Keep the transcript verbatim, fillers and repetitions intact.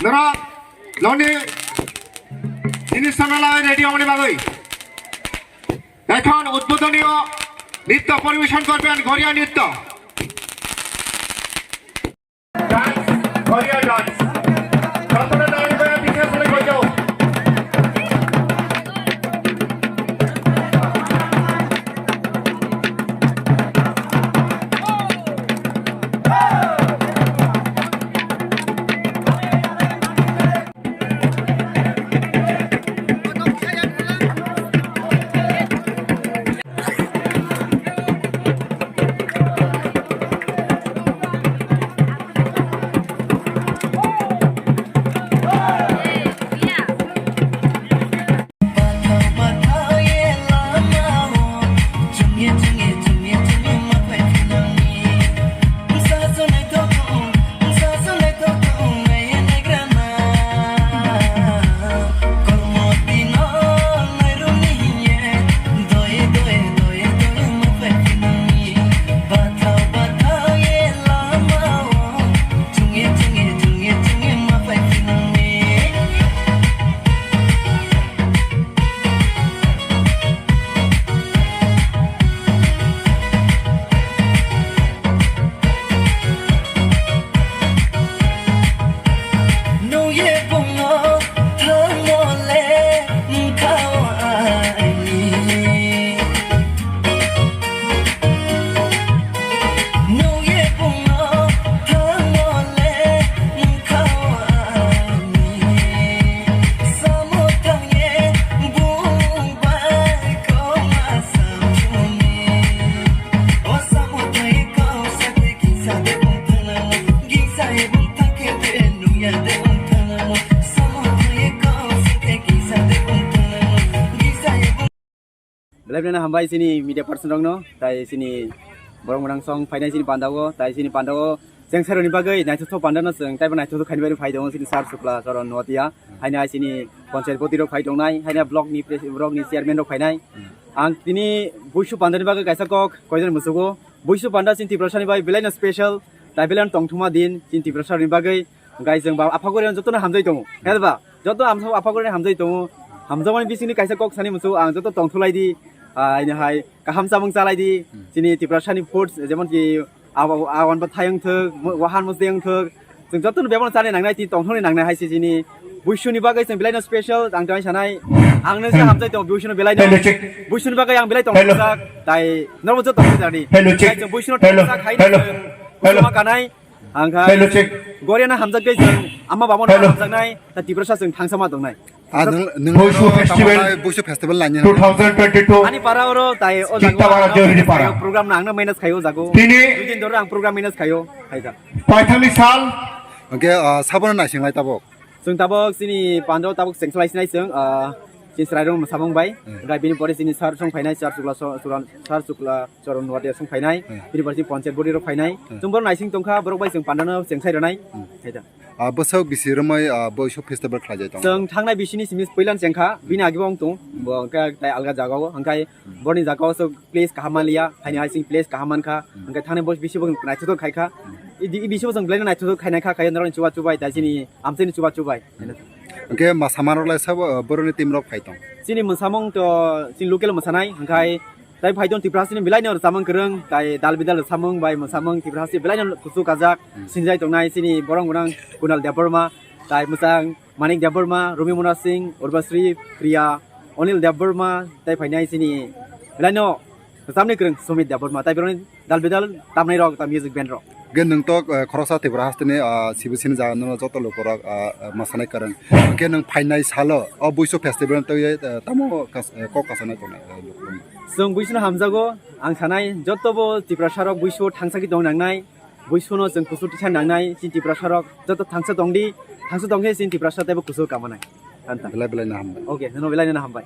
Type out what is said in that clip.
Norok noni jinis sana lai ready hongni bagwi. Ekhon udbodhoniyo nritto poribeson korben Goriya nritto. Dance, Goriya dance. Jotone dance gore, pichhe sale hoi jao. Belai belai no hambai chini media person rokno, tai chini borok mwnang song phainai chini pandao, tai chini pandao chengsairokni bagwi naithothok pandano chwng taibo naithothok khainai bagwi phai tongo chini Sir Shukla Charan Noatia, haino hai chini panchayat boti rok phai tongnai, haino block ni pres-, block ni chairman rok phainai. Ang tini buisu pandani bagwi kaisa kok koijaknai muchugo, buisu panda chini Tiprasani bagwi belaino special, tai belaino tongthokma din chini Tiprasarokni bagwi. Hwnkhe chwng ba Aphagori jotono hamjai tongo. Hel ba? Joto amsa Aphagori hamjai tongo. Hamjakmani bisingni kaisa kok sani muchung ang joto tongthulai di. Ah, ini hai kaham chamung chalai di. Hmm. Chini Tiprasani foods, jemon ki abo, awan ba thayung thuk, mo-, wahan mosdeyung thuk. Chwng jotono bebak chanai nangnai, tini tongthokni nangnai hai se chini buisuni bagwi chwng belaino special ang tongwi sanai. Ang no se hamjai tongo buisuni belaino. Hello, check. Buisuni bagwi ang belai tongthokjak. Tai norok joto tongthokjak di. Hello, check. Tai chwng buisuni tongthokjak hai no chwng buisuma kanai. Ang kha Hello, check. Goriano hamjakgwi chwng ama babo no Hello. Hamjaknai, ta Tiprasa chwng thangsama tongnai. Ah, nung, nung Boisu Festival tamo hai Boisu Festival lainani. Two thousand twenty-two. Ani para oro tai o jago Chikta para ang Johiri para. Program no ang no manage khayo jago. Tini Dui din doro ang program manage khayo. Hai kha. Paithani sal. Oke, ah, sabono naising lai tabok. Chwng tabok chini pandao tabok chengslai sinai chwng, ah, chini chwrairok mwsamung bai. Hmm. Gai bini pore chini sir song phainai, sir chukla so-, churan-, sir chukla Charan Noatia song phainai, Hmm. bini bar chini panchayat body rok phainai. Hmm. Chwng borok naising tongkha, borok bai chwng pandano chengsai rwnai. Hmm. Hai da. Ah, bwswk bisi romwi, ah, Boisu festival khlaijai tongo? Chwng thangnai bisini simi puilan chengkha, bini agi bo wng tong, bo hwnkhe tai alga jagao, hwnkhe Hmm. borokni jagao chwng place kaham manliya, haini hai chwng place kaham mankha, Hmm. hwnkhe thangnai bos bisi bo naithothok khaikha. Hmm. Idi, i bisi bo chwng belai naithothok khainai kha, khayo norokni chuba chubai, tai chini amchaini chuba chubai. Hwnkhe mwsamarok lai sabo, ah, borokni team rok phai tong? Chini mwsamung to chini local mwsanai, hwnkhe Tai phai tong Tiprasani belai no rwchapmung kwrwng, tai dal bidal rwchapmung bai mwsamung Tiprasi belai no kuchuk kajak, Hmm. sinjai tongnai chini borok gwnang Kunal Debbarma, tai mwchang Manik Debbarma, Rumi Mona Singh, Urbasri Priya, Anil Debbarma, tai phainai chini belai no Tamni kwrwng Sumit Debbarma, tai boroni dal bidal tamnai rok, ta music band rok. Ge nwng to, eh, khoroksa Tripura hasteni, ah, sibisini jaga no joto lukorok, ah, ah, masanai kwrwng. Ge nwng phainai salo o Buisu festival twi, eh, tamo kas-, eh, kok kasanai tongnai, eh, lukurok. Chwng Buisuno hamjago, ang sanai joto bo Tiprasa rok Buisu thangsa ki tong nangnai, Buisuno chwng kusu tisa nangnai, chini Tiprasa rok joto thangsa tongdi, thangsa tongkhe chini Tiprasa teibo kusu kamanai. Anta. Belai belai no hambai. Okay, nono belai no hambai.